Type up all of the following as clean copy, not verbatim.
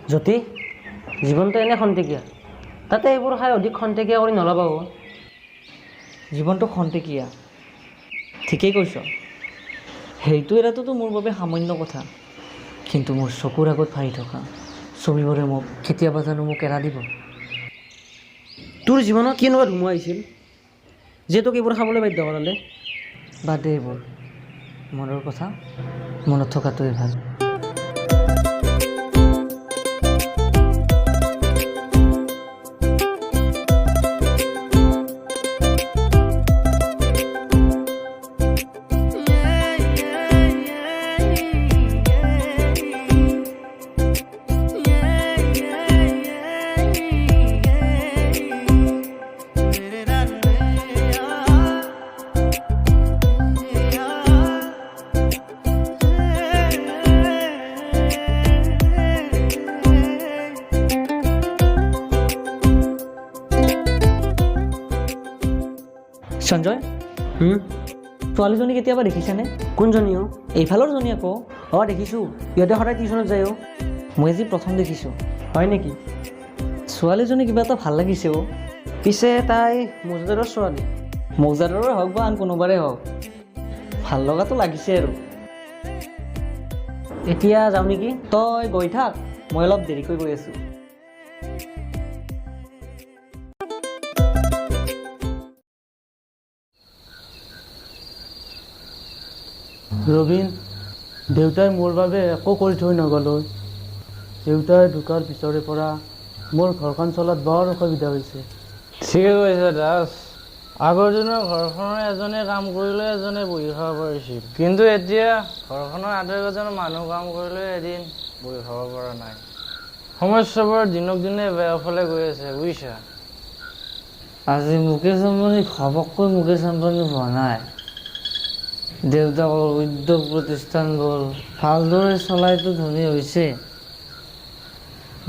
জ্যোতি, জীৱনটো এনে খন্তেকীয়া, তাতে এইবোৰ খাই অধিক খন্তেকীয়া কৰি নল'বা অ'। জীৱনটো খন্তেকীয়া, ঠিকেই কৈছ। সেইটো এৰাটোতো মোৰ বাবে সামান্য কথা, কিন্তু মোৰ চকুৰ আগত ভাহি থকা ছবিবোৰে মোক কেতিয়াবা জানো মোক এৰা দিব? তোৰ জীৱনত কেনেকুৱা ধুমুহা আহিছিল যে তোক এইবোৰ খাবলৈ বাধ্য কৰালে? বাদ দে এইবোৰ, মনৰ কথা মনত থকাটোৱে ভাল। সঞ্জয়, ছোৱালীজনী কেতিয়াবা দেখিছানে? কোনজনী অ'? এইফালৰ জনী আকৌ। অঁ, দেখিছোঁ, ইহঁতে সদায় টিউশ্যনত যায় অ'। মই আজি প্ৰথম দেখিছোঁ। হয় নেকি? ছোৱালীজনী কিবা এটা ভাল লাগিছে অ'। পিছে তাই মজুদাৰৰ ছোৱালী। মৌজাদাৰৰে হওক বা আন কোনোবাৰে হওক, ভাল লগাটো লাগিছে আৰু। এতিয়া যাওঁ নেকি? তই গৈ থাক, মই অলপ দেৰিকৈ গৈ আছোঁ। ৰবীন, দেউতাই মোৰ বাবে একো কৰি থৈ নগ'ল। দেউতাই ঢুকাৰ পিছৰে পৰা মোৰ ঘৰখন চলাত বৰ অসুবিধা হৈছে। ঠিকে কৈছে দাস। আগৰ দিনৰ ঘৰখনৰ এজনে কাম কৰিলে এজনে বহি খাব পাৰিছিল, কিন্তু এতিয়া ঘৰখনৰ আটাইকেইজন মানুহ কাম কৰিলেও এদিন বহি খাব পৰা নাই। সমস্যাবোৰ দিনক দিনে বেয়া ফালে গৈ আছে, বুজিছা। আজি মুকেশ আম্বানী ঘপককৈ মুকেশ আম্বানী হোৱা নাই। দেউতাকৰ উদ্যোগ প্ৰতিষ্ঠানবোৰ ভালদৰে চলাইতো ধনী হৈছে।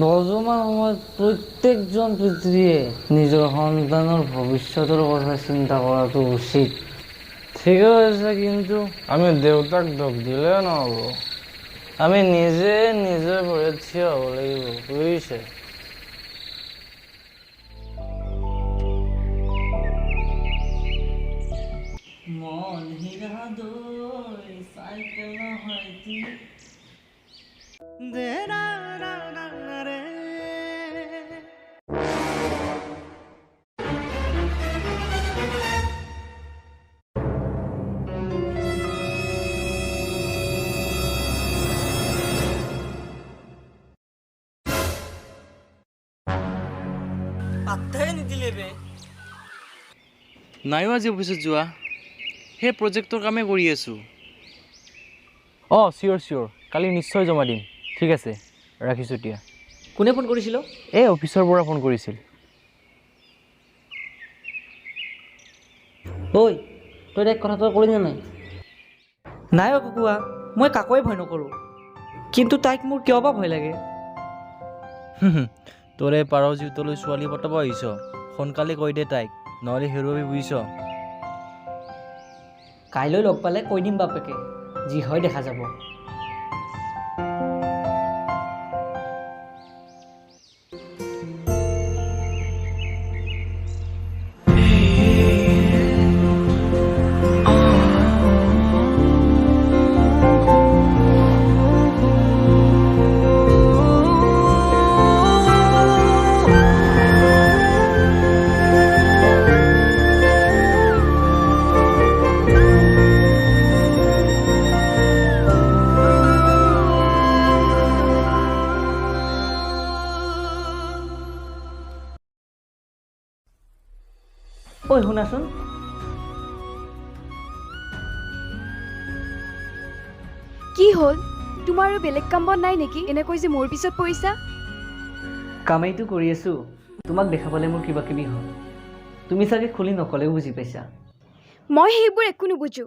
বৰ্তমান সময়ত প্ৰত্যেকজন পিতৃয়ে নিজৰ সন্তানৰ ভৱিষ্যতৰ কথা চিন্তা কৰাটো উচিত। ঠিকে কৈছে, কিন্তু আমি দেউতাক দোষ দিলেও নহ'ব, আমি নিজে নিজৰ ভৰিত থিয় হ'ব লাগিব, বুজিছে। মন হীৰা দৈ চাইকেল নহয়। পাত্তাই নিদিলে বে। নাইও আজি অফিচত যোৱা, সেই প্ৰজেক্টৰ কামেই কৰি আছোঁ। অঁ, চিয়'ৰ চিয়'ৰ, কালি নিশ্চয় জমা দিম। ঠিক আছে, ৰাখিছোঁ এতিয়া। কোনে ফোন কৰিছিল? এই অফিচৰ পৰা ফোন কৰিছিল। ঐ, তই তাইক কথাটো ক'লি নে নাই? নাই অ' কুকুৱা, মই কাকোৱে ভয় নকৰোঁ, কিন্তু তাইক মোৰ কিয় বা ভয় লাগে। তোৰে পাৰ জীউতলৈ ছোৱালী পতাব আহিছ, সোনকালে কৈ দে তাইক, নহ'লে হেৰুৱাবি, বুজিছ। কাইলৈ লগ পালে কৈ দিম বাপেকে, যি হয় দেখা যাব। ঐ শুনাচোন। কি হ'ল, তোমাৰ আৰু বেলেগ কাম বন নাই নেকি? এনেকৈ যে মোৰ পিছত পৰিছা। কামেইতো কৰি আছোঁ, তোমাক দেখা পালে মোৰ কিবা কিবি হ'ল। তুমি চাগে খুলি নক'লেও বুজি পাইছা। মই সেইবোৰ একো নুবুজো।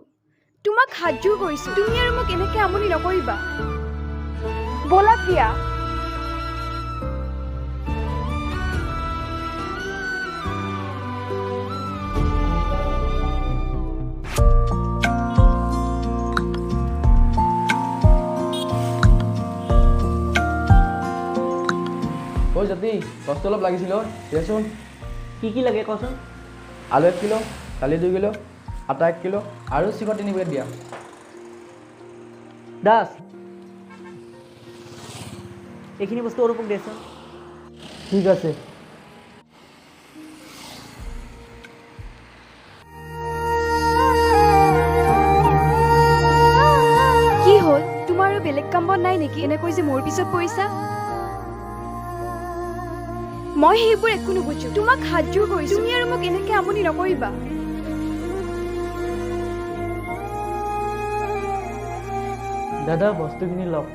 তোমাক হাতযোৰ কৰিছোঁ, তুমি আৰু মোক এনেকৈ আমনি নকৰিবা। ব'লা প্ৰিয়া। জ্যোতি, বস্তু অলপ লাগিছিল অ', দিয়াচোন। কি কি লাগে কচোন? আলু 1 কিলো, দালি 2 কিলো, আটা 1 কিলো আৰু চিখৰ 3 পেকেট দিয়া। দাস, এইখিনি বস্তু অৰূপক দিয়াচোন। ঠিক আছে। কি হ'ল, তোমাৰ আৰু বেলেগ কাম বন নাই নেকি? এনেকৈ যে মোৰ পিছত পৰিছা? মই সেইবোৰ একো নুবুজো। তোমাক হাতযোৰ কৰিছো, তুমি আৰু মোক এনেকৈ আমনি নকৰিবা। দাদা, বস্তুখিনি লওক।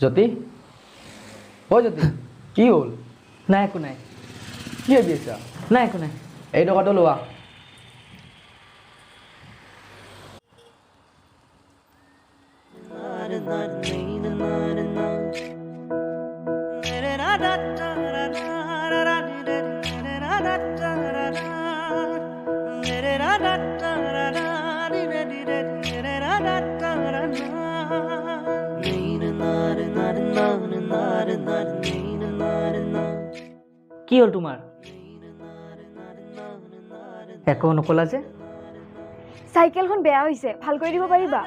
জ্যোতি, অ' জ্যোতি, কি হ'ল? নাই, একো নাই। কি ভাবি আছা? নাই, একো নাই। এই টকাটো লোৱা। কি হ'ল তোমাৰ? একো নকলা যে? চাইকেলখন বেয়া হৈছে, ভাল কৰি দিব পাৰিবা?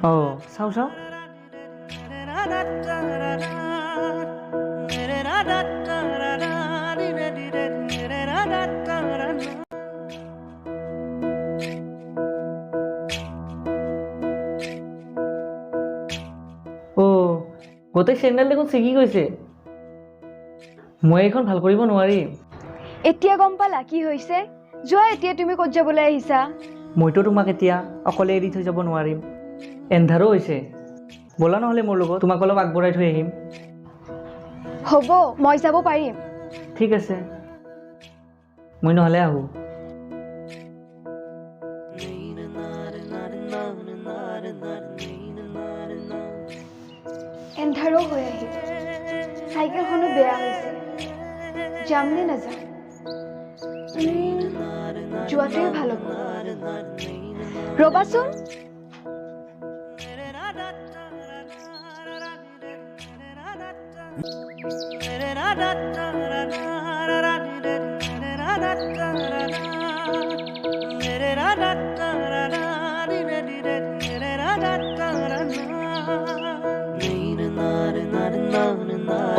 অঁ, চাওঁ চাওঁ। অ', গোটেই চেণ্ডেল দেখোন ছিগি গৈছে। মই এইখন ভাল কৰিব নোৱাৰিম। এতিয়া গম পালা কি হৈছে? যোৱা এতিয়া, তুমি ক'ত যাবলৈ আহিছা? মইতো তোমাক এতিয়া অকলে এৰি থৈ যাব নোৱাৰিম। এন্ধাৰো হৈছে, ব'লা নহ'লে মোৰ লগত, তোমাক অলপ আগবঢ়াই থৈ আহিম। হ'ব, মই যাব পাৰিম। ঠিক আছে, মই নহ'লে আহোঁ। এন্ধাৰো হৈ আহিল, চাইকেলখনো বেয়া হৈছে। যাম নে নাযাম? যোৱাটোৱে ভাল হ'ব। ৰ'বাচোন,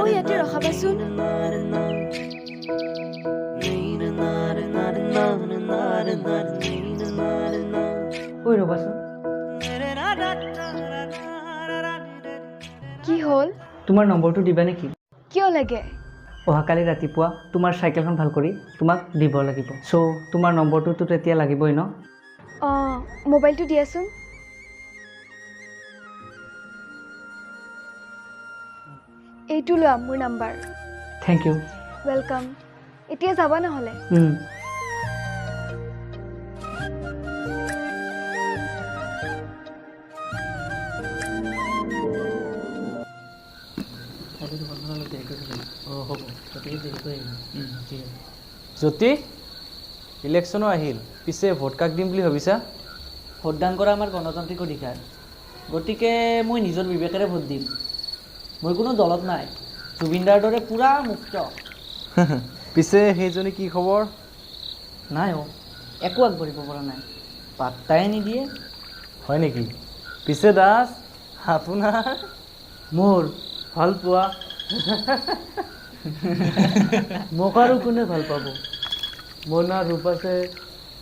অ' ইয়াতে ৰখাবাচোন। ঐ ৰ'বাচোন। কি হ'ল? তোমাৰ নম্বৰটো দিবা নেকি? কিয় লাগে? অহাকালি ৰাতিপুৱা তোমাৰ চাইকেলখন ভাল কৰি তোমাক দিব লাগিব। চ' তোমাৰ নম্বৰটোতো তেতিয়া লাগিবই ন? অঁ, মোবাইলটো দিয়াচোন। এইটো লোৱা মোৰ নাম্বাৰ। Thank you. Welcome. এতিয়া যাবা নহ'লে? জ্যোতি, ইলেকশ্যনো আহিল, পিছে ভোট কাক দিম বুলি ভাবিছা? ভোটদান কৰা আমাৰ গণতান্ত্ৰিক অধিকাৰ, গতিকে মই নিজৰ বিবেকেৰে ভোট দিম। মই কোনো দলত নাই, জুবিনদাৰ দৰে পূৰা মুক্ত। পিছে সেইজনী কি খবৰ? নাই অ', একো আগবাঢ়িব পৰা নাই, পাত্তাই নিদিয়ে। হয় নেকি? পিছে দাস, আপোনাৰ? মোৰ ভাল পোৱা? মোক আৰু কোনে ভাল পাব? মোৰ না ৰূপ আছে,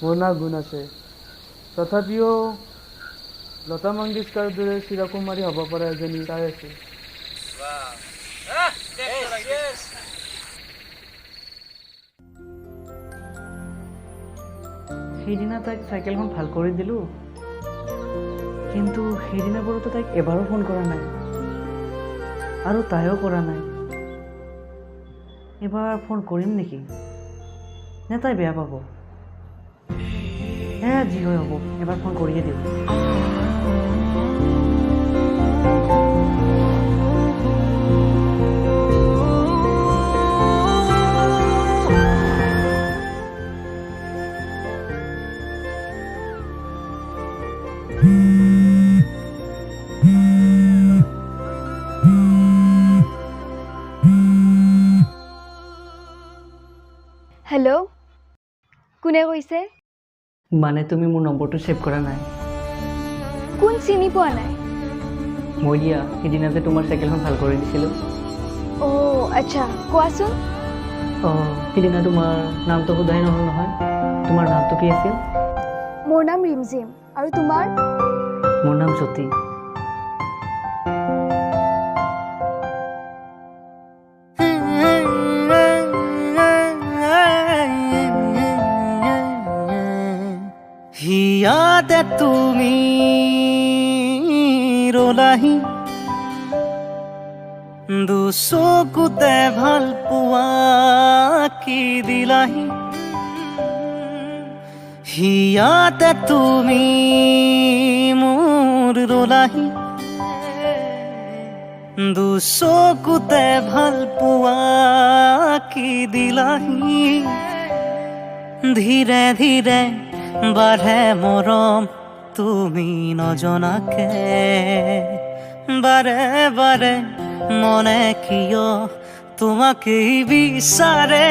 মোৰ না গুণ আছে, তথাপিও লতা মংগেশকাৰ দৰে চিৰকুমাৰী হ'ব পৰা এজনী তাই আছে। সেইদিনা তাইক চাইকেলখন ভাল কৰি দিলোঁ, কিন্তু সেইদিনাৰ পৰাতো তাইক এবাৰো ফোন কৰা নাই আৰু তাইও কৰা নাই। এবাৰ ফোন কৰিম নেকি? নে তাই বেয়া পাব? হে, যি হয় হ'ব, এবাৰ ফোন কৰিয়ে দিওঁ। কোনে কৈছে? মানে তুমি মোৰ নম্বৰটো ছেভ কৰা নাই। কোন চিনি পোৱা নাই? মই দিয়া, সিদিনা যে তোমাৰ চাইকেলখন ভাল কৰি দিছিলোঁ। অ' আচ্ছা, কোৱাচোন। অঁ, সিদিনা তোমাৰ নামটো সোধাই নহ'ল নহয়। তোমাৰ নামটো কি আছিল? মোৰ নাম ৰিমঝিম। আৰু তোমাৰ? মোৰ নাম জ্যোতি। হিয়াতে তুমি ৰলাহি, দুচকুতে ভাল পোৱা কি দিলাহি। হিয়াতে তুমি মোৰ ৰলাহি, দুচকুতে ভাল পোৱা কি দিলাহি। ধীৰে ধীৰে বাঢ়ে মৰম তুমি নজনাকে, বাৰে বাৰে মনে কিয় তোমাকেই বিচাৰে।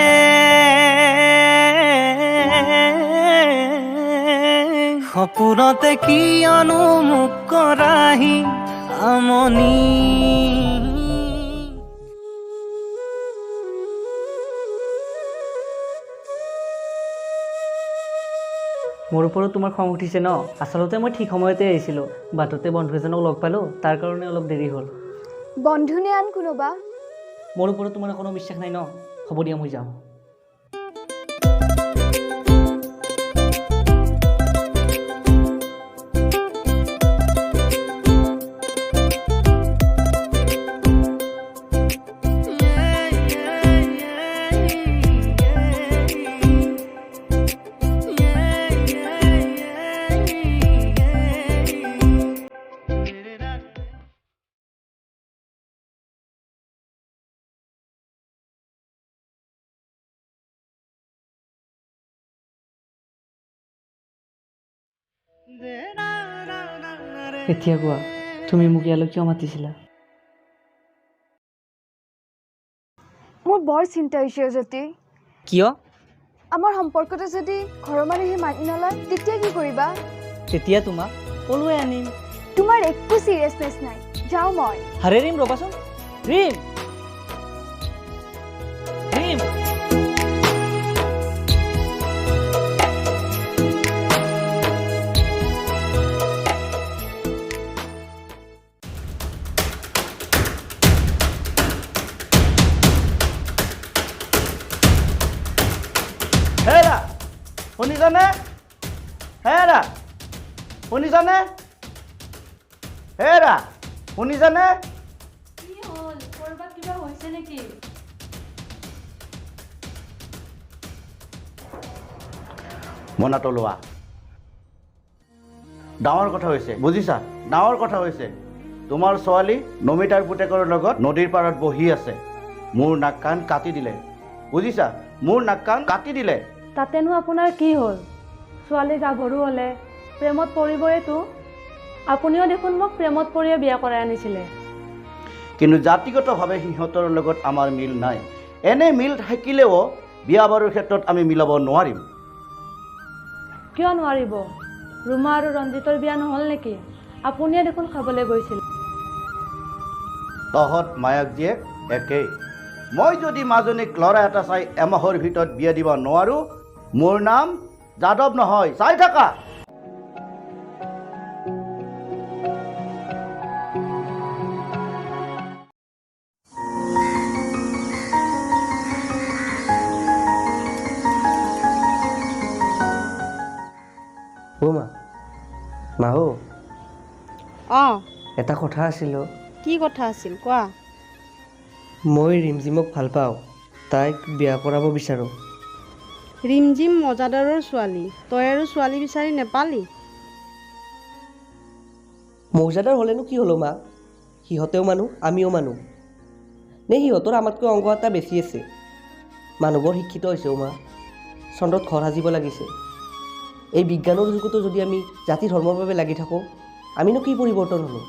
সপোনতে কিয়নো মোক কৰাহি আমনি। মোৰ ওপৰত তোমাৰ খং উঠিছে ন? আচলতে মই ঠিক সময়তে আহিছিলোঁ, বাটতে বন্ধু এজনক লগ পালোঁ, তাৰ কাৰণে অলপ দেৰি হ'ল। বন্ধু নে আন কোনোবা? মোৰ ওপৰত তোমাৰ কোনো বিশ্বাস নাই ন? হ'ব দিয়া, মই যাওঁ। এতিয়া কোৱা, তুমি মোক ইয়ালৈ কিয় মাতিছিলা? মোৰ বৰ চিন্তা হৈছে জ্যোতি। কিয়? আমাৰ সম্পৰ্কটো যদি ঘৰৰ মানুহে মানি নলয় তেতিয়া কি কৰিবা? তেতিয়া তোমাক পলুৱাই আনিম। তোমাৰ একো চিৰিয়াছনেছ নাই, যাওঁ মই। আৰে ৰিম, ৰ'বাচোন। ৰিম, ৰিম। হেৰা শুনিছানে? হেৰা শুনিছানে? হেৰা শুনিছানে? কি হ'ল? ক'ৰবাত কিবা হৈছে নেকি? মনাটো লোৱা, ডাঙৰ কথা হৈছে বুজিছা, ডাঙৰ কথা হৈছে। তোমাৰ ছোৱালী নমিতাৰ পুতেকৰ লগত নদীৰ পাৰত বহি আছে। মোৰ নাক কাণ কাটি দিলে বুজিছা, মোৰ নাক কাণ কাটি দিলে। তাতেনো আপোনাৰ কি হ'ল? ছোৱালী গাভৰু হ'লে প্ৰেমত পৰিবয়েতো। আপুনিও দেখোন মোক প্ৰেমত পৰিয়ে বিয়া কৰাই আনিছিলে। কিন্তু জাতিগতভাৱে সিহঁতৰ লগত আমাৰ মিল নাই। এনে মিল থাকিলেও বিয়া বাৰুৰ ক্ষেত্ৰত আমি মিলাব নোৱাৰিম। কিয় নোৱাৰিব? ৰুমা আৰু ৰঞ্জিতৰ বিয়া নহ'ল নেকি? আপুনিয়ে দেখোন খাবলৈ গৈছিল। তহঁত মায়াক জীয়েক একেই। মই যদি মাজনীক ল'ৰা এটা চাই এমাহৰ ভিতৰত বিয়া দিব নোৱাৰোঁ, মোৰ নাম যাদৱ নহয়। চাই থাকা। অ' মা, মা অ'। অঁ, এটা কথা আছিল। কি কথা আছিল কোৱা? মই ৰিমঝিমক ভাল পাওঁ, তাইক বিয়া কৰাব বিচাৰোঁ। ৰিমঝিম মজাদাৰৰ ছোৱালী, তই আৰু ছোৱালী বিচাৰি নেপালি? মৌজাদাৰ হ'লেনো কি হ'ল মা? সিহঁতেও মানুহ, আমিও মানুহ। নে সিহঁতৰ আমাতকৈ অংক এটা বেছি আছে? মানুহবোৰ শিক্ষিত হৈছে অ' মা, চন্দ্ৰত ঘৰ সাজিব লাগিছে। এই বিজ্ঞানৰ যুগতো যদি আমি জাতি ধৰ্মৰ বাবে লাগি থাকোঁ, আমিনো কি পৰিৱৰ্তন হ'লো?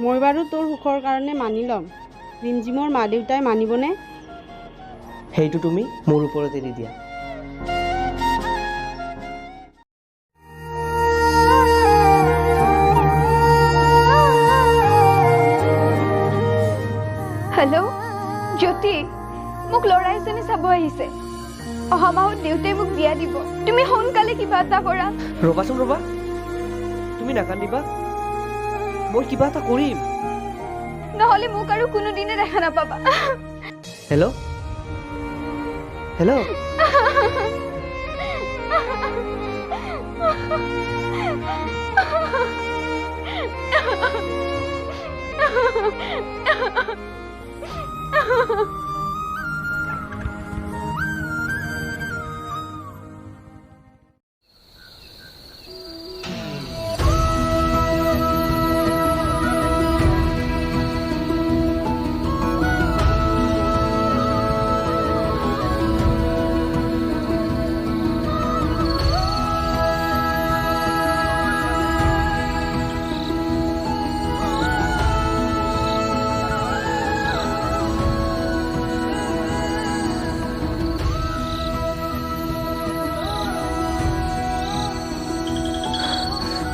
মই বাৰু তোৰ সুখৰ কাৰণে মানি ল'ম। ৰিমঝিমৰ মা দেউতাই মানিবনে? সেইটো তুমি মোৰ ওপৰত এৰি দিয়া। দেউতাই মোক বিয়া দিব। তুমি সোনকালে কিবা এটা কৰা। ৰ'বাচোন ৰ'বা, তুমি নাকান্দিবা, মই কিবা এটা কৰিম। নহ'লে মোক আৰু কোনোদিনে দেখা নাপাবা। Hello' hello'.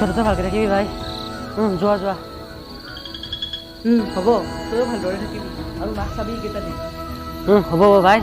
তহঁতে ভালকৈ থাকিবি ভাই। যোৱা যোৱা। হ'ব, তয়ো ভালদৰে থাকিবি আৰু মাক চাবি এইকেইটা দিন। হ'ব হ'ব ভাই।